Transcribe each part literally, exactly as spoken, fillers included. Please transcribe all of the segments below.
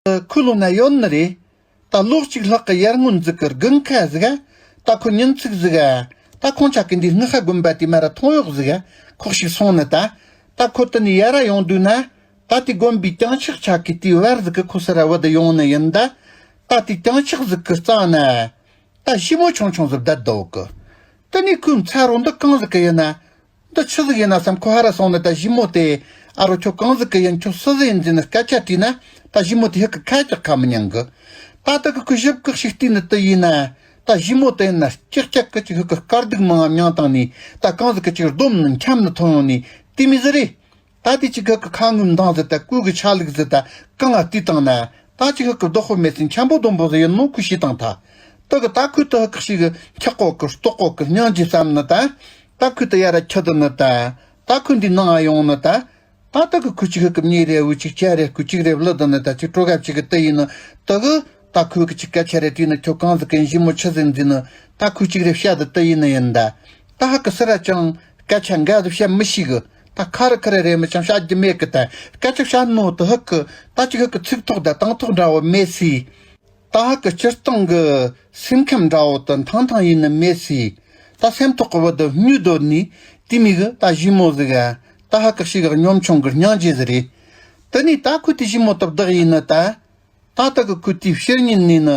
ཁོའི་ལུང་ན་ཡོད་ནི་རེད། ད་ལོ་གཅིག་ལྷག་གི་ཡར་སྔོན་ཟིག་གི་དགུན་ཁ་ཟིག་ག་ད་ཁོ་ཉིན་ཚིག་ཟིག་ག་ད་ཁོང་ཅག་གི་འདི་སྔགས་ཁ་དགོན་པ་དེ་མ་ར་མཐོང་གཡོག་ཟིག་ག་ཁོག་ཞིག་སོང་ནི་ད། ད་ཁོ་དེ་ནས་ཡར་ར་ཡོང་དུས་ན། ད་དེ་དགོན་པའི་གྱང་ཆག་ཆག་གི་དེའི་བར་ཟིག་གི་ཁོ་སི་ར་བུད་དུ་ཡོང་ནི་ཡིན་ད། ད་དེ་གྱང་ཆག་ཟིག་གི་རྩ་ན། ད་ཞི་མོ་ཆུང་ཆུང་ཟིག་བསྡད་འདུག་གི་དེ་ནས་ཁོའི་མཚར་རོ་འདི་གང་ཟིག་གི་ཡིན་ན། འདི་ཆི་ཟིག་ཡིན་ན་བསམ་ཁོ་ཧ་ར་སོང་ནི་ད་ཞི་མོ་དེ། ཨ་རོ་ཁྱོད་གང་ཟིག་གི་ཡིན། ཁྱོད་སུ་ཟིག་ཡིན་ཟེར་ནི་སྐད་ཆ་དྲིས་ན། ད་ཞི་མོ་དེ་ཧི་གི་ཁ་ཅག་ཁ་མི་ཉན་གི་ད་ད་གི་ཁོ་ཞིབ་གི་ཞིག་བལྟས་ནི་དེ་ཡིན་ན། ད་ཞི་མོ་དེ་ཡིན་ན་ཀྱག་ཀྱག་གི་ཅིག་ཧི་གི་དཀའ་སྡུག་མང་ང་མྱངས་བཏང་ནི། ད་གང་ཟིག་གི་ཅིག་སྡོམ་ནི་འཁྱམ་ནི་ཐོན་ཡོང་ནི་དེ་མི་ཟིག་རེད། ད་དེ་ཅིག་ཧི་གི་ཁ་ངོའི་མདངས་ཟིག་ད་གོས་གི་ཆ་ལུགས་ཟིག་ད་གང་ང་བལྟས་བཏང་ན། ད་ཅིག་ཧི་གི་བདག་པོ་མེད་སའི་འཁྱམ་པོ་སྡོམ་པོ་ཟིག་ཡིན་ནོ་ཁོས་ཤེས་བཏང་ཐལ། དེ་གི་ད་ཁོས་དེ་ཧི་གི་ཞིག་གི་འཁྱག་གོ་གི་ལྟོགས་གོ་གི་སྙིང་རྗེ་བསམ་ནི་ད། ད་ཁོས་དེ་ཡར་ར་ཁྱི་དེ་ནི་ད། ད་ཁོས་འདི་ནང་ང་ཡོང་ནི་ད། ད་ད་གི་ཁོས་ཅིག་ཧི་གི་མྱི་རེ་འུ་ཅིག་ཅ་རེ་ཁོས་ཅིག་རེ་བླུ་དེ་ནི་ད་ཅིག་སྤྲོ་ག་ཅིག་གི་དེ་ཡིན་ནི་དེ་གི། ད་ཁོས་གི་ཅིག་སྐད་ཆ་རེ་དྲིས་ནི་ཁྱོད་གང་ཟིག་གི་ཞི་མོ་ཆི་ཟིག་འཛིན་ནི། ད་ཁོས་ཅིག་རེ་བཤད་དེ་དེ་ཡིན་ནི་ཡིན་ད། ད་ཧི་གི་སི་ར་ཅང་སྐད་ཆ་འགའ་དེ་བཤད་མི་ཤེས་གི་ད་ཁ་རི་ཁ་རི་རེ་མི་ཅང་བཤད་རྒྱུ་མེད་གི་ད། སྐད་ཆ་བཤད་ནོ་དེ་ཧི་གི་ད་ཅིག་ཧི་གི་ཚིག་ཐོག་ད་དང་ཐོག་འདྲ་བོ་མེད་སི། ད་ཧི་གི་སྤྱིར་བཏང་གི་སེམས་ཁམས་འདྲ་བོ་དེ་ཐང་ཐང་ཡིན་ནི་མེད་སི། ད་སེམས་ཐོག་གི་བུ་དེ་སྨྱུ་སྡོད་ནི་དེ་མི་གི་ད་ཞི་མོ་ཟིག་ག་ད་ཧི་གི་ཞིག་གི་གཉོམ་ཆུང་གི་སྙིང་རྗེ་ཟིག་རེད། དེ་ནས་ད་ཁོས་དེ་ཞི་མོ་དེ་བདག་ཡིན་ནི་ད། ད་ལྟ་གི་ཁོས་དེའི་ཕྱི་ཉིན་ནས་ནི་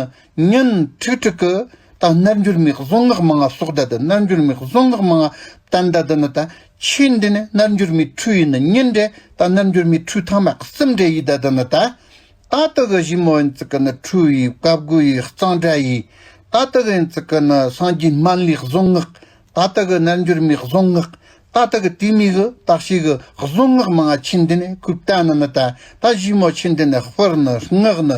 ཉིན་ཁྲིག་ཁྲིག་གི་ད་རྣལ་འབྱོར་མའི་གཟུངས་སྔགས་མང་ང་གསོག་བསྡད་དེ། རྣལ་འབྱོར་མའི་གཟུངས་སྔགས་མང་ང་བཏོན་བསྡད་དེ་ནི་ད། ཆོས་འདི་ནི་རྣལ་འབྱོར་མའི་ཁྲུས་ཡིན་ནི་ཉིན་རེ་ད་རྣལ་འབྱོར་མའི་ཁྲུས་ཐེངས་མ་གསུམ་རེ་ཡེད་བསྡད་དེ་ནི་ད། ད་ལྟ་གི་ཞི་མོ་ཡིན་ཙི་གི་ནི་ཁྲུས་ཡེད། བཀའ་བསྒོ་ཡེད། གཙང་སྦྲ་ཡེད། ད་ལྟ་གི་ཡིན་ཙི་གི་ནི་སངས་རྒྱས་སྨན་བླའི་གཟུངས་སྔགས། ད་ལྟ་གི་རྣལ་འབྱོར་མའི་གཟུངས་སྔགས། ད་ལྟ་གི་དེ་མོ་གི་ད་ཞིག་གི་གཟུངས་སྔགས་མང་ང་ཆོས་འདི་ནས་ཁོས་བཏོན་ནི་ནི་ད། ད་ཞི་མོ་ཆོས་འདི་ནས་ཕུལ་ནི་སྔགས་ནི།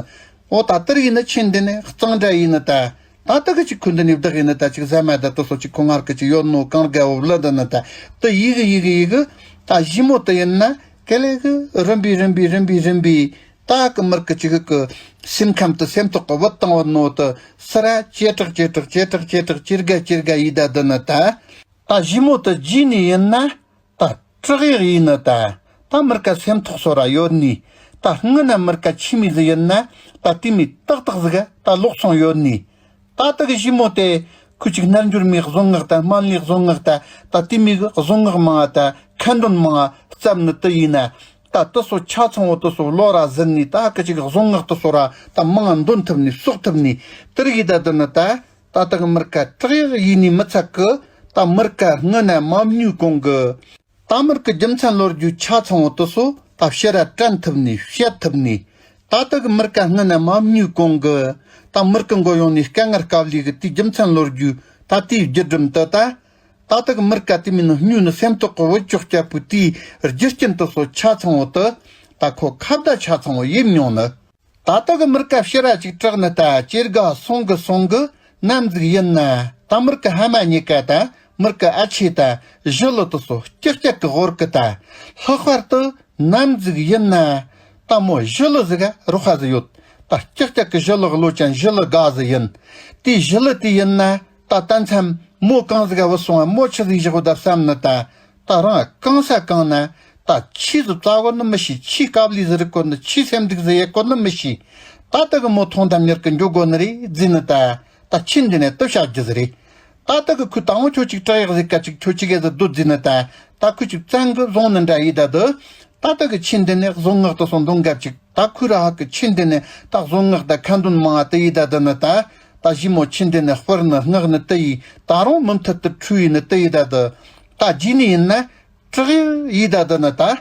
འོ་ད་དེར་ཡིན་ནི་ཆོས་འདི་ནས་གཙང་སྦྲ་ཡིན་ནི་ད། ད་ལྟ་གི་ཅིག་ཁོས་འདི་ནས་བདག་ཡིན་ནི་ད། ཅིག་ཟ་མ་ད་དེ་སོགས་ཅིག་ཁོ་ངར་གི་ཅིག་ཡོད་ནོ་གང་དགའ་བོ་བླུ་འདི་ནི་ད། དེ་ཡེད་གི་ཡེད་གི་ཡེད་གི་ད་ཞི་མོ་དེ་ཡིན་ན་ག་ལེ་གི་རིམ་པས་རིམ་པས་རིམ་པས་རིམ་པས། ད་གི་མི་གི་ཅིག་གི་སེམས་ཁམས་དེ་སེམས་ཐོག་གི་བུད་བཏང་བ་ནོ་དེ་སི་ར་ཇེ་དྲག་ཇེ་དྲག་ཇེ་དྲག་ཇེ་དྲག་ཇེ་དགའ་ཇེ་དགའ་ཡེད་ད་འདི་ནི་ད། ད་ཞི་མོ་དེ་རྗེས་ནས་ཡིན་ན་ད་དྲག་ཡག་ཡིན་ནི་ད། ད་མི་གི་སེམས་ཐོག་སོ་ར་ཡོད་ནི། ད་སྔོན་ན་མི་གི་ཆི་མོ་ཟིག་ཡིན་ན་ད་དེ་མོ་ཏག་ཏག་ཟིག་ག་ད་ལོག་སོང་ཡོད་ནི། ད་ལྟ་གི་ཞི་མོ་དེ་ཁོས་ཅིག་རྣལ་འབྱོར་མའི་གཟུངས་སྔགས་དང་སྨན་བླའི་གཟུངས་སྔགས་དང་ད་དེ་མོ་གི་གཟུངས་སྔགས་མང་ང་དང་ཁ་འདོན་མང་ང་བརྩམས་ནི་དེ་ཡིན་ན། ད་དེ་སོ་ཆ་ཚང་བོ་དེ་སོ་ལོ་ར་ཟིན་ནི། ད་གི་ཅིག་གཟུངས་སྔགས་དེ་སོ་ར་ད་མང་ང་འདོན་ཐུབ་ནི་གསོག་ཐུབ་ནི་དེར་ཡེད་ད་འདི་ནི་ད། ད་ལྟ་གི་མི་གི་དྲག་ཡག་ཡེད་ནི་མི་ཚད་གི་ད་མི་གི་སྔོན་ན་མ་སྨྱུ་གོང་གི་ད་མི་གི་རྒྱུ་མཚན་ལོ་རྒྱུས་ཆ་ཚང་བོ་དེ་སོ་ད་ཕྱིར་ར་དྲན་ཐུབ་ནི་བཤད་ཐུབ་ནི། ད་ལྟ་གི་མི་གི་སྔོན་ན་མ་སྨྱུ་གོང་གི་ད་མི་གི་མགོ་ཡོང་ནི་དཀའ་ངལ་དཀའ་ལས་གི་དེའི་རྒྱུ་མཚན་ལོ་རྒྱུས་ད་དེའི་བརྒྱུད་རིམ་དེ་ད། ད་ལྟ་གི་མི་གི་དེ་མོ་ནི་སྨྱུ་ནི་སེམས་ཐོག་གི་བུ་ཅོག་སྐྱ་པོའི་དེའི་རྒྱུ་རྐྱེན་དེ་སོ་ཆ་ཚང་བོ་དེ་ད་ཁོ་ཁ་བརྡ་ཆ་ཚང་བོ་ཡེད་མྱོང་ནི། ད་ལྟ་གི་མི་གི་ཕྱིར་ར་ཅིག་དྲག་ནི་ད་ཇེ་དགའ་སོང་གི་སོང་གི་ནམ་ཟིག་ཡིན་ན། ད་མི་གི་ཕ་མ་གཉིས་ཀ་ད་མི་གི་ཨ་ཅེ་ད་ཞི་ལི་དེ་སོ་ཀྱག་ཀྱག་གི་ཧོར་གི་ད། ལྷག་པར་དུ་ནམ་ཟིག་ཡིན་ན་ད་མོ་ཞི་ལི་ཟིག་ག་རོགས་པ་ཟིག་ཡོད། ད་ཀྱག་ཀྱག་གི་ཞི་ལི་གི་ལོ་ཅན་ཞི་ལི་དགའ་ཟིག་ཡིན། དེ་ཞི་ལི་དེ་ཡིན་ན། ད་ལྟ་མཚམས་མོ་གང་ཟིག་ག་བུད་སོང་བ། མོ་ཆི་ཟིག་བཞག་བོ་ད་བསམ་ནི་ད། ད་རང་གང་ས་གང་ན་ད་ཆི་ཟིག་བཙལ་དགོས་ནི་མི་ཤེས། ཆི་དཀའ་ལས་ཟིག་རིག་དགོས་ནི། ཆི་སེམས་སྡུག་ཟིག་ཡེད་དགོས་ནི་མི་ཤེས། ད་ལྟ་གི་མོ་ཐོང་དམ་ཉེར་གི་འགྱོ་དགོས་ནི་རེད་ཟེར་ནི་ད། ད་ཆི་འདི་ནས་ལྟོས་བྱ་རྒྱུ་ཟིག་རེད། ད་ལྟ་གི་ཁོས་ད་འོང་ཁྱོད་ཅིག་དྲག་ཡག་ཟིག་ག་ཅིག་ཁྱོད་ཅིག་གེ་ཟིག་སྡོད་ཟེར་ནི་ད། ད་ཁོས་ཅིག་བཙན་གི་བཟུང་ནི་འདྲ་ཡེད་ད་དུ། ད་ལྟ་གི་ཆི་འདི་ནས་གཟུངས་སྔགས་དེ་སོ་འདོན་ག་ཅིག་ད་ཁོས་ར་ཧ་གི་ཆི་འདི་ནས་ད་གཟུངས་སྔགས་ད་ཁ་འདོན་མང་ང་དེ་ཡེད་ད་དུ་ནི་ད། ད་ཞི་མོ་ཆི་འདི་ནས་ཕུལ་ནི་སྔགས་ནི་དེ་ཡེད། ད་རུང་མུ་མཐུད་དུ་ཁྲུས་ཡེད་ནི་དེ་ཡེད་ད་དུ། ད་རྗེས་ནས་ཡིན་ན་དྲག་ཡག་ཡེད་ད་དུ་ནི་ད།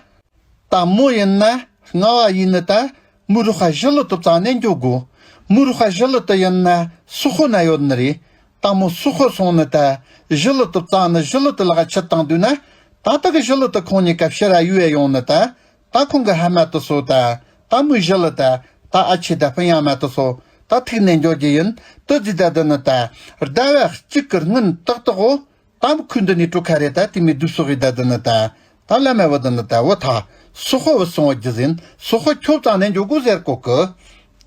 ད་མོ་ཡིན་ན་སྔ་བ་ཡིན་ནི་ད། མོའི་རོགས་པ་ཞི་ལི་དེ་བཙལ་ནས་འགྱོ་དགོས། མོའི་རོགས་པ་ཞི་ལི་དེ་ཡིན་ན་སོག་པོ་ན་ཡོད་ནི་རེད། ད་མོ་སོག་པོ་སོང་ནི་ད། ཞི་ལི་དེ་བཙལ་ནི་ཞི་ལི་དེ་ལག་ཁྱེར་བཏང་དུས་ན། ད་ལྟ་གི་ཞི་ལི་དེ་ཁོང་གཉིས་ཀ་ཕྱིར་ར་ཡུལ་ཡོང་ནི་ད། ད་ཁོང་གི་ཕ་མ་དེ་སོ་ད། ད་མོའི་ཞི་ལི་ད། ད་ཨ་ཅེ་ད་སྤུན་ཡ་མ་དེ་སོ། ད་ཐུག་ནས་འགྱོ་རྒྱུ་ཡིན། དེ་ཟེར་ད་དུ་ནི་ད། ཟླ་བ་གཅིག་གི་སྔོན་ཏག་ཏག་འོ། ད་མོ་ཁོས་འདི་ནས་གྲོ་ཁ་རེ་ད་དེ་མོ་བསྡུས་སོ་ཡེད་ད་དུ་ནི་ད། ད་བླ་མ་བུ་དུ་ནི་ད་འོ་ད། སོག་པོ་བུད་སོང་བ་རྒྱུ་ཟིན། སོག་པོ་ཁྱོད་བཙལ་ནས་འགྱོ་དགོས་ཟེར་གོ་གི།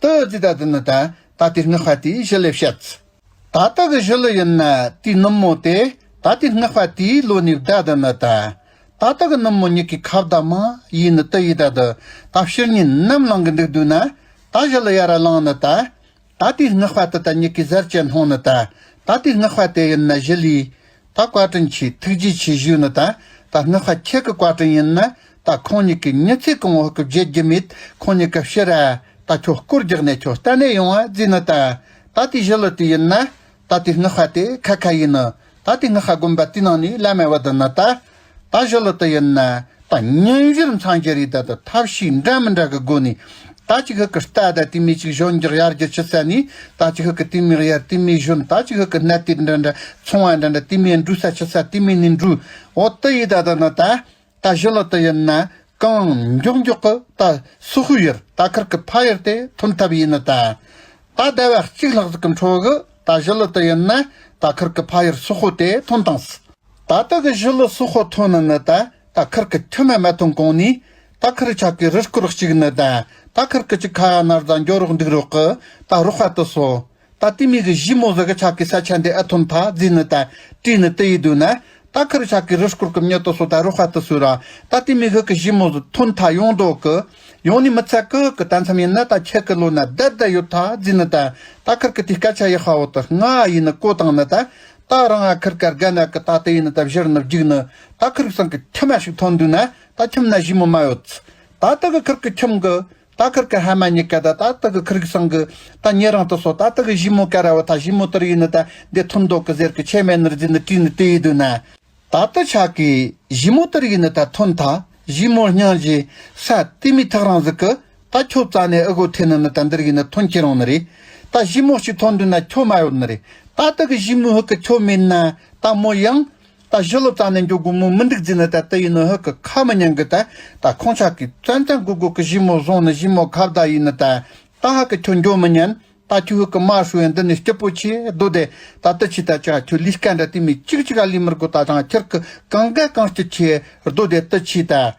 དེ་ཟེར་ད་དུ་ནི་ད། ད་དེ་སྔགས་པ་དེས་ཞི་ལི་བཤད། ད་ལྟ་གི་ཞི་ལི་ཡིན་ན་དེའི་ནུབ་མོ་དེ། ད་དེ་སྔགས་པ་དེའི་ལོ་ནས་བསྡད་དུ་ནི་ད། ད་ལྟ་གི་ནུབ་མོ་གཉིས་ཀའི་ཁ་བརྡ་མང་ཡེད་ནི་དེ་ཡེད་ད་དུ། ད་ཕྱིར་ཉིན་ནམ་ལངས་གི་འདུག་དུས་ན། ད་ཞི་ལི་ཡར་ལངས་ནི་ད། ད་དེའི་སྔགས་པ་དེ་ད་མྱིག་གིས་གཟར་བཅད་སྣང་ནི་ད། ད་དེའི་སྔགས་པ་དེ་ཡིན་ན་ཞི་ལི། ད་བཀའ་དྲིན་ཆེ་ཐུགས་རྗེ་ཆེ་ཞུས་ནི་ད། ད་སྔགས་པ་ཁྱེད་ཀྱི་བཀའ་དྲིན་ཡིན་ན། ད་ཁོང་གཉིས་ཀྱི་མྱི་ཚེ་གང་བོ་ཧུ་ཀི་བརྗེད་རྒྱུ་མེད། ཁོང་གཉིས་ཀྱི་ཕྱིར་ར། ད་ཁྱོད་སྐོར་རྒྱག་ནས་ཁྱོད་གཏན་ནས་ཡོང་བ་བརྫིས་ནི་ད། ད་དེའི་ཞི་ལི་དེ་ཡིན་ན། ད་དེའི་སྔགས་པ་དེ་ཁ་ཁ་ཡིན་ནི། ད་དེའི་སྔགས་པ་དགོན་པ་དེའི་ནང་ནས་བླ་མ་བུ་དུ་ནི་ད། ད་ཞི་ལི་དེ་ཡིན་ན། ད་ཉིན་བཞིར་མཚམས་སྦྱར་རེད་ད། ད་ཐབས་ཤེས་འདྲ་མི་འདྲ་གི་སྒོ་ནས། ད་ཅིག་ཧུ་གི་རྟ་ད་དེ་མོ་ཅིག་ཞོན་རྒྱག་ཡར་རྒྱུ་ཆུ་ས་ནས། ད་ཅིག་ཧུ་གི་དེ་མོ་ཡར་དེ་མོ་ཞོན། ད་ཅིག་ཧུ་གི་སྣ་དེ་འདྲ་འདྲ་ཚོང་བ་འདྲ་འདྲ་དེ་མོ་འགྲོ་ས་ཆུ་ས་དེ་མོ་ནས་འགྲོ། འོ་དེ་ཡིན་ད་ད་ནི་ད། ད་ཞི་ལི་དེ་ཡིན་ན་གང་མགྱོགས་མགྱོགས་གི་ད་སོག་པོའི་ཡུལ། ད་ཁུར་གི་ཕ་ཡུལ་དེ་ཐོན་ཐབས་ཡིན་ནི་ད། ད་ཟླ་བ་གཅིག་ལྷག་ཟིག་གི་འཕྲོ་གི་ད་ཞི་ལི་དེ་ཡིན་ན་ད་ཁུར་གི་ཕ་ཡུལ་སོག་པོ་དེ་ཐོན་བཏང་སི། ད་ལྟ་གི་ཞི་ལི་སོག་པོ་ཐོན་ནི་ནི་ད། ད་ཁུར་གི་ཁྱིམ་མ་མ་ཐོན་གོང་ནས། ད་ཁུར་ཆ་གི་རུ་སྐོར་གཅིག་ནི་ད། ད་ཁུར་གི་ཅིག་ཁ་ཡ་ན་རྫ་འགྱོ་རོགས་འདུག་རོགས་གི་ད་རོགས་པ་དེ་སོ། ད་དེ་མོ་གི་ཞི་མོ་ཟིག་གི་ཆ་གི་ས་ཆ་འདི་ཨ་ཐོན་ཐ་བརྫིས་ནི་ད། བྲིས་ནི་དེ་ཡིན་དུས་ན། ད་ཁུར་ཆ་གི་རུ་སྐོར་གི་མྱི་དེ་སོ་ད་རོགས་པ་དེ་སུ་ར། ད་དེ་མོ་གི་གི་ཞི་མོ་ཟིག་ཐོན་ཐ་ཡོང་དོ་གི། ཡོང་ནི་མི་ཚད་གི་གི་ད་མཚམས་ཡིན་ན་ད་ཁྱེད་གི་ལོ་ན་བསྡད་བསྡད་ཡོད་ཐ་བརྫིས་ནི་ད། ད་ཁུར་གི་དེ་སྐད་ཆ་ཡག་པ་བོ་དེ་ང་ཡིན་ནི་གོ་བཏང་ནི་ད། ད་རང་ང་ཁུར་ཀ་རྒན་ན་གི་ད་དེ་ཡིན་ནི་ད་བཞུར་ནི་བརྒྱུགས་ནི། ད་ཁུར་གི་སང་གི་ཁྱིམ་མ་ཞིག་ཐོན་དུས་ན་ད་ཁྱིམ་ན་ཞི་མོ་མ་ཡོད། ད་ད་གི་ཁུར་གི་ཁྱིམ་གི་ད་ཁུར་གི་ཧ་མ་གཉིས་ཀ་ད། ད་ད་གི་ཁུར་གི་སང་གི་ད་ཉེ་རང་དེ་སོ་ད་ད་གི་ཞི་མོ་ཀ་ར་བ་ད་ཞི་མོ་དེར་ཡིན་ནི་ད་འདི་ཐོན་འདུག་གི་ཟེར་གི་ཆེ་མེད་ནི་རྫི་ནི་བྲིས་ནི་དེ་ཡིན་དུས་ན། ད་ད་ཆ་གི་ཞི་མོ་དེར་ཡིན་ནི་ད་ཐོན་ཐ། ཞི་མོ་སྙིང་རྗེ་ས་དེ་མོ་ཐག་རང་ཟིག་གི་ད་ཁྱོད་རྩ་ནས་ཨི་གོ་ཐེ་ནི་ནི་ད་འདིར་ཡིན་ནི་ཐོན་ཁྱེར་ཡོང་ནི་རེད། ད་ཞི་མོ་ཞིག་ཐོན་དུས་ན་ཁྱོད་མ་ཡོད་ནི་རེད། ད་ད་གི་ཞི་མོ་ཧུ་གི་ཁྱོད་མེད་ན་ད་མོ་ཡང་། ད་ཞི་ལི་རྩ་ནས་འགྱོ་དགོས་མོ་མི་འདུག་ཟེར་ནི་ད་དེ་ཡིན་ནི་ཧུ་གི་ཁ་མི་ཉན་གི་ད། ད་ཁོང་ཆ་གི་བཙན་བཙན་སྒུག་སྒུག་གི་ཞི་མོ་བཟུང་ནི་ཞི་མོ་ཁ་བརྡ་ཡིན་ནི་ད། ད་ཧ་གི་ཁྱོད་འགྱོ་མི་ཉན། ད་ཁྱོད་ཧུ་གི་མ་ཧྲུ་ཡན་འདི་ནི་སྐྱིད་པོ་ཆེ་རྡོ་དེ། ད་ཏི་ཆི་ད་ཅག་ཁྱོད་ལས་ཀ་འདྲ་དེ་མི་གཅིག་གཅིག་ག་ལས་མི་དགོས། ད་ཅང་ཁྱེར་གི་གང་ག་གང་སྐྱིད་ཆེ་རྡོ་དེ་ཏི་ཆི་ད།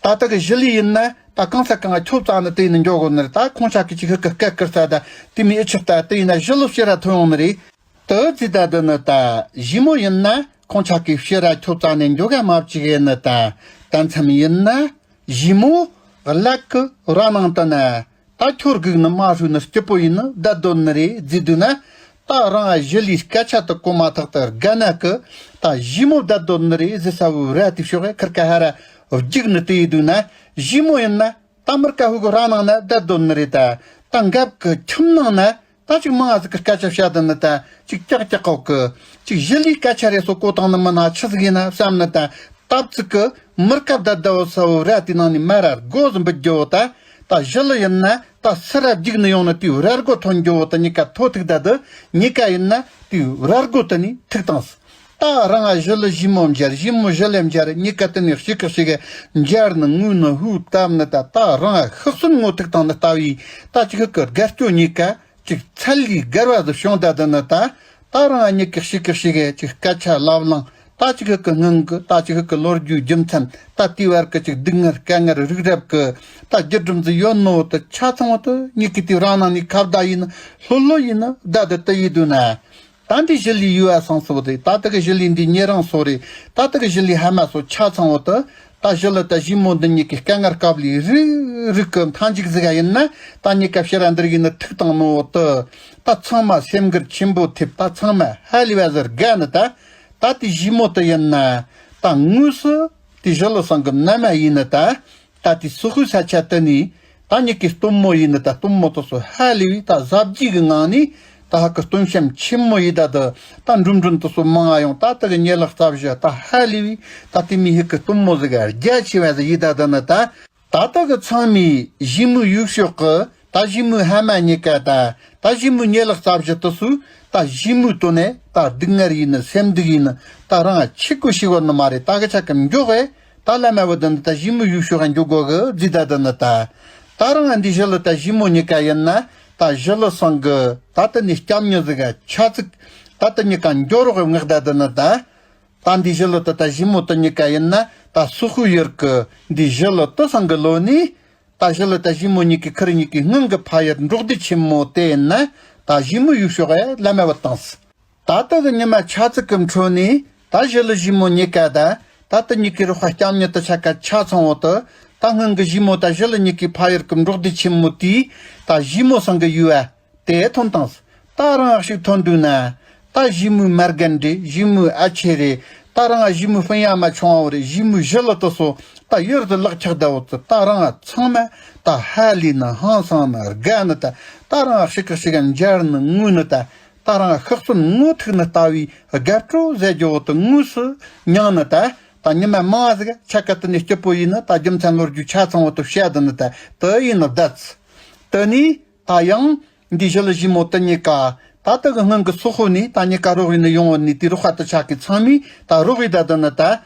ད་ད་གི་ཞི་ལི་ཡིན་ན་ད་གང་ས་གང་ཁྱོད་རྩ་ནི་དེ་ཡིན་ནི་འགྱོ་དགོས་ནི་རེད། ད་ཁོང་ཆ་གི་ཅིག་ཧུ་གི་སྐད་ཀིར་ས་ད་དེ་མི་ཨི་ཆིག་ད་དེ་ཡིན་ན་ཞི་ལི་ཕྱིར་ར་ཐོན་ཡོང་ནི་རེད། ཏི་ཙི་ད་དི་ནི་ད་ཞི་མོ་ཡིན་ན་ཁོང་ཆ་གི་ཕྱིར་ར་ཁྱོད་རྩ་ནས་འགྱོ་ག་མ་བཅུག་གི་ནི་ད། ད་མཚམས་ཡིན་ན་ཞི་མོ་གླད་གི་ར་ནང་དུ་ན་ད་ཁྱོད་སྒུག་ནི་མ་ཧྲུ་ནི་སྐྱིད་པོ་ཡིན་ནི་བསྡད་དོ་ནི་རེད་ཟེར་དུས་ན། ད་རང་ཞི་ལིའི་སྐད་ཆ་དུ་གོ་མ་ཐག་ཏུ་དགའ་ན་གི་ད་ཞི་མོ་བསྡད་དོ་ནི་རེད་ཟེར་ས་བོ་ར་དེ་ཕྱོགས་ཁར་ཀ་ཧ་ར་བརྒྱུགས་ནི་དེ་ཡིན་དུས་ན། ཞི་མོ་ཡིན་ན་ད་མིར་ཀ་ཧུ་གི་ར་ནང་ན་བསྡད་དོ་ནི་རེད་ད། ད་འགབ་གི་ཁྱིམ་ནང་ན། ད་ཅིག་མང་ང་ཟིག་གི་སྐད་ཆ་བཤད་དུ་ནི་ད་ཅིག་ཀྱག་ཀྱག་ཀོག་གི་ཅིག་ཞི་ལིའི་སྐད་ཆ་རེ་སོ་གོ་བཏང་ནི་མིན་ན་ཆི་ཟིག་ཡིན་ན་བསམ་ནི་ད། སྟབས་ཚིག་གི་མིར་ཀ་བསྡད་བསྡད་བོ་ས་བོ་ར་དེ་ནང་ནས་མ་ར་སྒོ་ཟིག་འབུད་རྒྱུ་བོ་ད། ད་ཞི་ལི་ཡིན་ན་ད་སི་ར་རྒྱུག་ནི་ཡོང་ནི་དེའི་ར་སྒོ་ཐོན་རྒྱུ་བོ་ད་གཉིས་ཀ་ཐོ་ཐུག་ད་དི་གཉིས་ཀ་ཡིན་ན་དེའི་ར་སྒོ་དེ་ནས་ཐུག་བཏང་སི། ད་རང་ང་ཞི་ལི་ཞི་མོ་མཇལ་ཞི་མོ་ཞི་ལི་མཇལ་གཉིས་ཀ་དེ་ནས་གཅིག་གི་གཅིག་གི་མཇལ་ནི་ངུ་ནི་ཧུ་བཏབ་ནི་ད། ད་རང་ང་ཤི་གསོན་ངོ་ཐུག་བཏང་ནི་ལྟ་བུའི་ད་ཅིག་ཧུ་གི་དགའ་སྐྱོ་གཉིས་ཀ་ཅིག་ཚལ་ལི་དགར་བ་ཟིག་བྱུང་ད་དི་ནི་ད། ད་རང་ང་གཉིས་ཀི་གཅིག་གི་གཅིག་གི་ཅིག་སྐད་ཆ་ལབ་ལང་ད་ཅིག་ཧུ་གི་སྔུན་གི་ད་ཅིག་ཧུ་གི་ལོ་རྒྱུས་རྒྱུ་མཚན་ད་དེའི་བར་གི་ཅིག་སྡུག་བསྔལ་དཀའ་ངལ་རིགས་རབ་གི་ད་རྒྱུ་སྒྲུབ་ཟིག་ཡོད་ནོ་དི་ཆ་ཚང་བ་དི་གཉིས་ཀི་དེའི་རང་ནང་ནས་ཁ་བརྡ་ཡིན་ནི་ལྷོད་ལྷོད་ཡིན་ནི་ད་དི་དི་ཡིན་དུས་ན། ད་འདི་ཞི་ལི་ཡུལ་བ་སང་སོ་རེད། ད་ལྟ་གི་ཞི་ལི་འདི་ཉེ་རང་སོ་རེད། ད་ལྟ་གི་ཞི་ལི་ཧ་མ་སོ་ཆ་ཚང་བོ་དི། ད་ཞི་ལི་ད་ཞི་མོ་འདི་གཉིས་ཀི་དཀའ་ངལ་སྐབས་ལི་རིག་རིག་གི་མཐའ་མཇུག་ཟིག་ག་ཡིན་ན། ད་གཉིས་ཀ་ཕྱིར་ར་འདིར་ཡིན་ནི་ཐུག་བཏང་ནོ་བོ་དི། ད་ཚང་མ་སེམས་འགུལ་ཆེན་པོ་ཐེབས། ད་ཚང་མ་ཧ་ལས་བ་ཟིག་དགའ་ནི་ད། ད་དེ་ཞི་མོ་དི་ཡིན་ན། ད་དངོས་སུ་དེ་ཞི་ལི་སང་གི་མནའ་མ་ཡིན་ནི་ད། ད་དེ་སོ་ཧུའི་ས་ཆ་དི་ནི། ད་གཉིས་ཀི་སྟོན་མོ་ཡིན་ནི་ད། སྟོན་མོ་དི་སོ་ཧ་ལས་བི་ད་གཟབ་རྒྱས་གི་ངང་ནས་ད་ཧ་གི་སྟོན་ཤམ་ཆེན་མོ་ཡིན་ད་དི། ད་འགྲུམ་འགྲུམ་དི་སོ་མང་ང་ཡོང་། ད་དི་གི་ཉེ་ལག་རྩ་བཞི་ད་ཧ་ལས་བི་ད་དེ་མི་ཧི་གི་སྟོན་མོ་ཟིག་ག་རྒྱ་ཆེ་བ་ཟིག་ཡིན་ད་དི་ནི་ད། ད་ལྟ་གི་ཚང་མས་ཞི་མོའི་ཡུལ་ཕྱོགས་གི་ད་ཞི་མོའི་ཧ་མ་གཉིས་ཀ་ད། ད་ཞི་མོའི་ཉེ་ལག་རྩ་བཞི་དི་སོ་ད་ཞི་མོའི་དོན་ནས་ད་སྡུག་བསྔལ་ཡིན་ནི་སེམས་སྡུག་ཡིན་ནི་ད་རང་ཆི་གོ་ཤི་བ་ནི་མ་རེད། ད་གི་ཆ་གི་མགྱོགས་བས། ད་བླ་མ་བུ་དི་ནི་ད་ཞི་མོའི་ཡུལ་ཕྱོགས་ཧ་འགྱོ་དགོ་གི་རྫི་ད་དི་ནི་ད། ད་རང་ང་འདི་ཞི་ལི་ད་ཞི་མོ་གཉིས་ཀ་ཡིན་ན། ད་ཞི་ལི་སང་གི་ད་དི་ནི་སྐྱབས་མྱི་ཟིག་ག་ཆ་ཚིག་ད་དི་གཉིས་ཀ་འགྱོ་རོགས་ངག་ད་དི་ནི་ད། ད་འདི་ཞི་ལི་ད་ད་ཞི་མོ་དི་གཉིས་ཀ་ཡིན་ན། ད་སོ་ཧུ་ཡུལ་གི་འདི་ཞི་ལི་དི་སང་གི་ལོ་ནི། ད་ཞི་ལི་ད་ཞི་མོ་གཉིས་ཀི་ཁུར་གཉིས་ཀི་སྔོན་གི་ཕ་ཡུལ་འབྲོག་སྡེ་ཆེན་མོ་དེ་ཡིན་ན། ད་ཞི་མོའི་ཡུལ་ཕྱོགས་ཧ་བླ་མ་བུ་བཏང་སི། ད་ལྟ་གི་ཉི་མ་ཆ་ཚིག་གི་འཕྲོ་ནས་ད་ཞི་ལི་ཞི་མོ་གཉིས་ཀ་ད། ད་དི་གཉིས་ཀི་རོགས་པ་སྐྱབས་མྱི་དི་ཆ་ཀ་ཆ་ཚང་བོ་དི། ད་སྔོན་གྱི་ཞི་མོ་དང་ཞི་ལི་གཉིས་ཀྱི་ཕ་ཡུལ་གྱི་འབྲོག་སྡེ་ཆེན་མོ་དེའི་ད་ཞི་མོ་ཚང་གི་ཡུལ་བ་དེ་ཐོན་བཏང་། ད་རང་ཞིག་ཐོན་དུས་ན། ད་ཞི་མོའི་མ་རྒན་རེད། ཞི་མོའི་ཨ་ཆེ་རེད། ད་རང་ཞི་མོའི་སྤུན་ཡ་མ་ཆུང་བ་རེད། ཞི་མོའི་ཞི་ལི་དེ་ཚོ་ད་ཡུལ་དུ་ལག་ཆགས་བསྡད་ཡོད་ཙི། ད་རང་ཚང་མ་ད་ཧ་ལས་ནི་ཧང་སང་ནི་དགའ་ནི་ད། ད་རང་ཞིག་གི་ཞིག་མཇལ་ནི་ངུ་ནི་ད། ད་རང་ཤག་སོན་ངོ་ཐུག་ནི་ལྟ་བུའི་དགའ་སྤྲོ་ཟེར་རྒྱུ་བོ་དེ་དངོས་སུ་མྱངས་ནི་ད། ད་ཉི་མ་མང་ཟིག་ཆ་ག་དེ་ནས་སྐྱིད་པོ་ཡིན་ནི་ད། རྒྱུ་མཚན་ལོ་རྒྱུས་ཆ་ཚང་བོ་དེ་བཤད་དེ་ནི་ད། དེ་ཡིན་ནི་བསྡད་ཙི། དེ་ནས་ད་ཡང་འདི་ཞི་ལི་ཞི་མོ་དེ་གཉིས་ཀ་ད་དེ་གི་སྔོན་གི་སོག་པོ་ནས་ད་གཉིས་ཀ་རོགས་ཡིན་ནི་ཡོང་བ་ནི་དེ་རོགས་པ་དེ་ཆ་གི་ཚང་མས་ད་རོགས་ཡིན་ད། དེ་ནི་ད།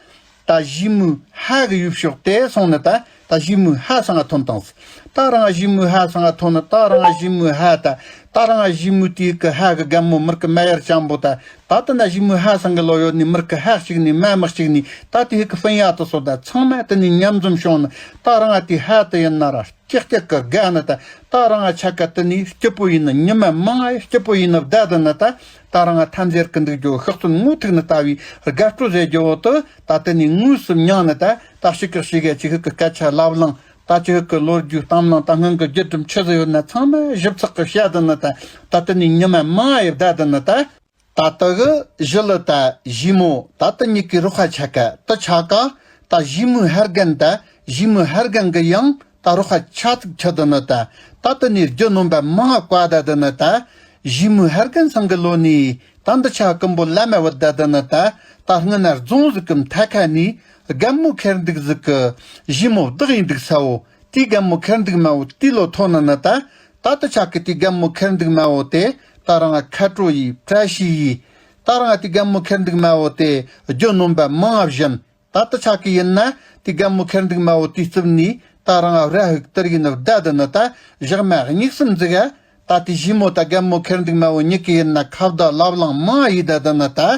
ད་ཞི་མོའི་ཕ་གི་ཡུལ་ཕྱོགས་དེ་སོང་ནི་ད། ད་ཞི་མོའི་ཕ་ཚང་ང་ཐོན་བཏང་ཟིག། ད་རང་ཞི་མོའི་ཕ་ཚང་ང་ཐོན་ནི་ད། རང་ཞི་མོའི་ཕ་ད། ད་རང་ཞི་མོའི་དེ་གི་ཕ་གི་རྒན་མོ་མིར་གི་མ་ཡར་ཅན་པོ་ད། ད་དེ་ན་ཞི་མོའི་ཕ་ཚང་གི་ལོ་ཡོད་ནི་མིར་གི་ཕ་གཅིག་ནི་མ་མི་གཅིག་ནི་ད། དེ་ཧི་གི་སྤུན་ཡ་དེ་ཚོ་ད་ཚང་མ་དེ་ནི་མཉམ་འཛོམས་བྱུང་ནི་ད། རང་དེ་ཕ་དེ་ཡིན་ན་ར། ཀྱག་ཀྱག་གི་དགའ་ནི་ད། ད་རང་ཆ་ག་དེ་ནས་སྐྱིད་པོ་ཡིན་ནི། ཉི་མ་མང་ང་སྐྱིད་པོ་ཡིན་ནི་བསྡད་དེ་ནི་ད། ད་རང་ཐམས་ཅད་ཀྱི་འདུག་རྒྱུ་ཤག་སོན་ངོ་ཐུག་ནི་ལྟ་བུའི་དགའ་སྤྲོ་ཟེར་རྒྱུ་བོ་དེ་ད་དེ་ནས་དངོས་སུ་མྱངས་ནི་ད། ད་ཞིག་གི་ཞིག་གི་ཅི་ཧི་གི་སྐད་ཆ་ལབ་གླེང་། ད་ཅི་ཧི་གི་ལོ་རྒྱུས་གཏམ་གླེང་། ད་སྔོན་གི་རྒྱུད་འགྲམ་ཆི་ཟིག་ཡོད་ན་ཚང་མ་ཞིབ་ཚགས་གི་བཤད་དེ་ནི་ད། ད་དེ་ནས་ཉི་མ་མང་ང་བསྡད་དེ་ནི་ད། ད་ལྟ་གི་ཞི་ལི་ད་ཞི་མོ་ད་དེ་གཉིས་ཀྱི་རོགས་པ་ཆ་ག་དེ་ཆ་ག་ད་ཞི་མོའི་ཕ་རྒན་ད་ཞི་མོའི་ཕ་རྒན་གི་ཡང་ད་རོགས་པ་ཆ་ཚིག་ཆ་དེ་ནི་ད། ད་དེ་ནས་རྒྱུ་ནོམ་པ་མང་ང་བཀའ་ད་དེ་ནི་ད། ཞི་མོའི་ཕ་རྒན་ཚང་གི་ལོ་ནས་ད་འདི་ཆ་ཀུན་པོ་ལ་མ་བུད་ད་དེ་ནི་ད། ད་སྔོན་ན་རྫོང་ཟིག་གི་མཐའ་ཁ་ནས་རྒན་མོ་ཁེར་འདུག་ཟིག་གི་ཞི་མོ་བདག་ཡིན་འདུག་ས་བོ། དེའི་རྒན་མོ་ཁེར་འདུག་མ་བོ་དེའི་ལོ་ཐོན་ནི་ནི་ད། ད་དེ་ཆ་གི་དེའི་རྒན་མོ་ཁེར་འདུག་མ་བོ་དེ་ད་རང་ཁ་དྲོ་ཡི་བཀྲ་ཤིས་ཡི། ད་རང་དེའི་རྒན་མོ་ཁེར་འདུག་མ་བོ་དེ་རྒྱུ་ནོམ་པ་མང་ང་བྱིན། ད་དེ་ཆ་གི་ཡིན་ན་དེའི་རྒན་མོ་ཁེར་འདུག་མ་བོ་དེའི་རྩིབ་ནས་ད་རང་ར་ཧུག་དར་ཡིན་ནི་བསྡད་དེ་ནི་ད། ཞག་མ་གཉིས་གསུམ་ཟིག་ག་ད་དེའི་ཞི་མོ་ད་རྒན་མོ་ཁེར་འདུག་མ་བོ་གཉིས་ཀྱི་ཡིན་ན་ཁ་བརྡ་ལབ་གླེང་མང་ང་ཡི་ད་དེ་ནི་ད།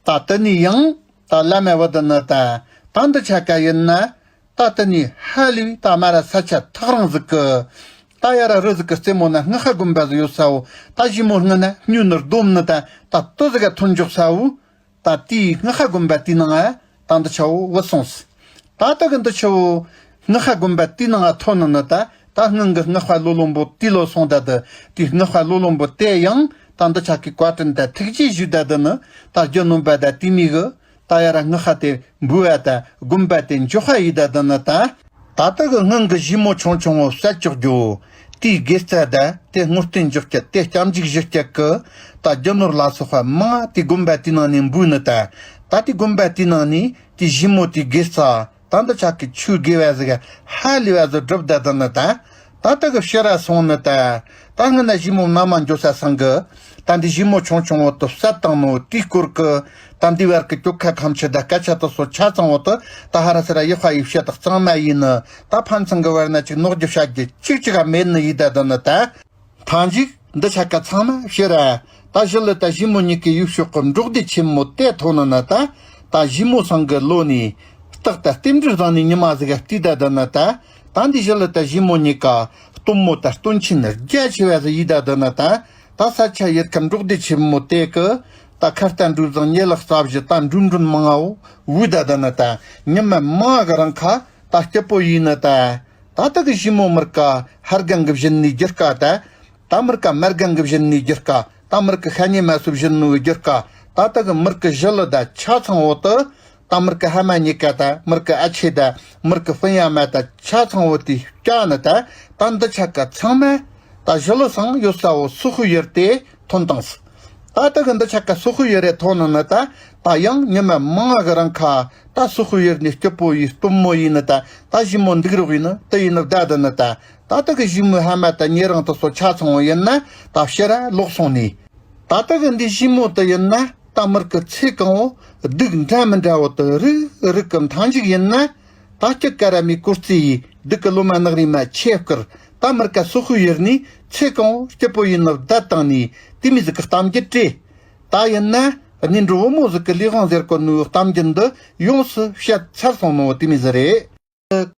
ད་དེ་ནས་ཡང་ད་ལ་མ་བུད་དེ་ནི་ད། ད་འདི་ཆ་ག་ཡིན་ན། ད་དེ་ནས་ཧ་ལས་པའི་ད་མ་ར་ས་ཆ་ཐག་རིང་ཟིག་གི། ད་ཡ་ར་རི་ཟིག་གི་རྩེ་མོ་ན་སྔགས་པ་དགོན་པ་ཟིག་ཡོད་ས་བོ། ད་ཞི་མོ་སྔོན་ན་སྨྱོ་ནི་རྡོམ་ནི་ད། ད་དེ་ཟིག་ག་ཐོན་འཇོག་ས་བོ། ད་དེའི་སྔགས་པ་དགོན་པ་དེའི་ནང་ང་ད་འདི་ཆ་བོ་བུད་སོང་ཟིག། ད་དེ་གི་འདི་ཆ་བོ་སྔགས་པ་དགོན་པ་དེའི་ནང་ང་ཐོན་ནི་ནི་ད། ད་སྔོན་གི་སྔགས་པ་ལོ་ལོན་པོ་དེའི་ལོ་སོང་ད་དེ། དེའི་སྔགས་པ་ལོ་ལོན་པོ་དེ་ཡང་ད་འདི་ཆ་གི་བཀའ་དྲིན་ད་ཐུགས་རྗེ་ཞུ་ད་དེ་ནི་ད་རྒྱུ་ནོམ་པ་ད་དེ་མི་གི། ད་ཡ་ར་སྔགས་པ་དེ་འབུལ་བ་ད་དགོན་པ་དེ་འཇོག་པ་ཡི་ད་དེ་ནི་ད། ད་ལྟ་གི་སྔོན་གི་ཞི་མོ་ཆུང་ཆུང་བོ་བསད་ཅོག་རྒྱུ། དེའི་དགེ་རྩ་ད་དེ་བསྔོ་རྟེན་འཇོག་རྒྱུ་དེ་སྐྱབས་འཇུག་ཞུ་རྒྱུ་གི། ད་རྒྱུ་ནོར་ལ་སོགས་པ་མང་དེ་དགོན་པ་དེའི་ནང་ནས་འབུལ་ནི་ད། ད་དེ་དགོན་པ་དེའི་ནང་ནས་དེ་ཞི་མོ་དེའི་དགེ་རྩ་ད་འདི་ཆ་གི་ཆོས་དགེ་བ་ཟིག་ཧ་ལས་པ་ཟིག་སྒྲུབ་ད་དེ་ནི་ད། ད་ལྟ་གི་ཕྱིར་ར་སོང་ནི་ད། ད་སྔོན་ན་ཞི་མོ་མནའ་མ་འཇོག་ས་སང་གི། ད་འདི་ཞི་མོ་ཆུང་ཆུང་བོ་དེ་བསད་བཏང་ནོ་དེའི་སྐོར་གི། ད་འདི་བར་གི་གྱོད་ཁ་ཁ་ཆེ་ད་སྐད་ཆ་དེ་ཚོ་ཆ་ཚང་བོ་དེ་ད་ཧ་ར་སི་ར་ཡི་ཧ་ཡི་བཤད་དག་གཙང་མ་ཡིན་ནི། ད་ཕན་ཚུན་གི་བར་ན་ཅིག་ནོར་རྒྱུ་བཤད་རྒྱུ་ཅིག་ཅིག་ག་མེད་ནི་ཡི་ད་དེ་ནི་ད། མཐའ་མཇུག་འདི་ཆ་ག་ཚང་མ་ཕྱིར་ར། ད་ཞི་ལི་ད་ཞི་མོ་གཉིས་ཀྱི་ཡུལ་ཕྱོགས་གི་འབྲོག་སྡེ་ཆེན་མོ་དེ་ཐོན་ནི་ནི་ད། ད་ཞི་མོ་སང་གི་ལོ་ནས་སྟག་ད་རྟེན་འབྲེལ་བཟང་ནི་ཉི་མ་ཟིག་ག་བལྟས་ད་དེ་ནི་ད། ད་འདི་ཞི་ལི་ད་ཞི་མོ་གཉིས་ཀ་སྟོན་མོ་ད་སྟོན་ཆེན་རྒྱ་ཆེ་བ་ཟིག་ཡི་ད་དེ་ནི་ད། ད་ས་ཆ་ཡུལ་ཁམས་འབྲོག་སྡེ་ཆེན་མོ་དེ་གི། ད་ཁ་རྟ་འགྲོས་བཟང་ཉེ་ལག་རྩ་བཞི་ད་འགྲོས་འགྲོས་མང་ང་བོ་བུད་ད་དེ་ནི་ད། ཉི་མ་མང་ང་གི་རིང་ཁ་ད་སྐྱིད་པོ་ཡིན་ནི་ད། ད་ལྟ་གི་ཞི་མོ་མིར་ཀ་ཕ་རྒན་གི་བྱིན་ནི་རྒྱུ་སྐར་ད། ད་མིར་ཀ་མ་རྒན་གི་བྱིན་ནི་རྒྱུ་སྐར། ད་མིར་ཀ་ཤ་ཉེ་མ་སུ་བྱིན་ནི་རྒྱུ་སྐར། ད་ལྟ་གི་མིར་ཀ་ཞི་ལི་ད་ཆ་ཚང་བོ་དེ། ད་མིར་ཀ་ཕ་མ་གཉིས་ཀ་ད་མིར་ཀ་ཨ་ཆེ་ད་མིར་ཀ་སྤུན་ཡ་མ་ད་ཆ་ཚང་བོ་དེ་སྐྱ་ནི་ད། ད་འདི་ཆ་ག་ཚང་མ་ད་ཞི་ལི་སང་ཡོད་ས་བོ་སོག་པོའི་ཡུལ་དེ་ཐོན་བཏང་ཟིག། ད་ལྟ་གི་འདི་ཆ་ག་སོག་པོའི་ཡུལ་རེ་ཐོན་ནི་ནི་ད། ད་ཡང་ཉི་མ་མང་ང་གི་རིང་ཁ་ད་སོག་པོའི་ཡུལ་ནས་སྐྱིད་པོ་ཡི་སྟོན་མོ་ཡིན་ནི་ད། ད་ཞི་མོ་འདུག་རོགས་ཡིན་ནི་དེ་ཡིན་ནི་བསྡད་དེ་ནི་ད། ད་ལྟ་གི་ཞི་མོའི་ཕ་མ་ད་ཉེ་རིང་དེ་ཚོ་ཆ་ཚང་བོ་ཡིན་ན་ད་ཕྱིར་ར་ལོག་སོང་ནི། ད་ལྟ་གི་འདི་ཞི་མོ་དེ་ཡིན་ན་ད་མིར་གི་ཚེ་གང་བོ་སྡུག་འདྲ་མི་འདྲ་བོ་དེ་རིག་རིག་གི། མཐའ་མཇུག་ཡིན་ན་ད་སྐྱིད་ཀ་ར་མི་ཀོར་རྩི་ཡི་སྡུག་གི་ལོ་མ་ནག་རིས་མ་ཆེ་བསྐུར། ད་མིར་ཀ་སོག་པོའི་ཡུལ་ནས་ཚེ་གང་བོ་སྐྱིད་པོ་ཡིན་ནི་བསྡད་བཏང་ནི་དེ་མི་ཟིག་གི་གཏམ་རྒྱུད་རེད། ད་ཡིན་ན་གནས་འགྲོ་བུ་མོ་ཟིག་གི་ལས་དབང་ཟེར་གོ་ནོའི་གཏམ་རྒྱུད་འདི་ཡོངས་སུ་བཤད་ཚར་སོང་ནོ་དེ་མི་ཟིག་རེད།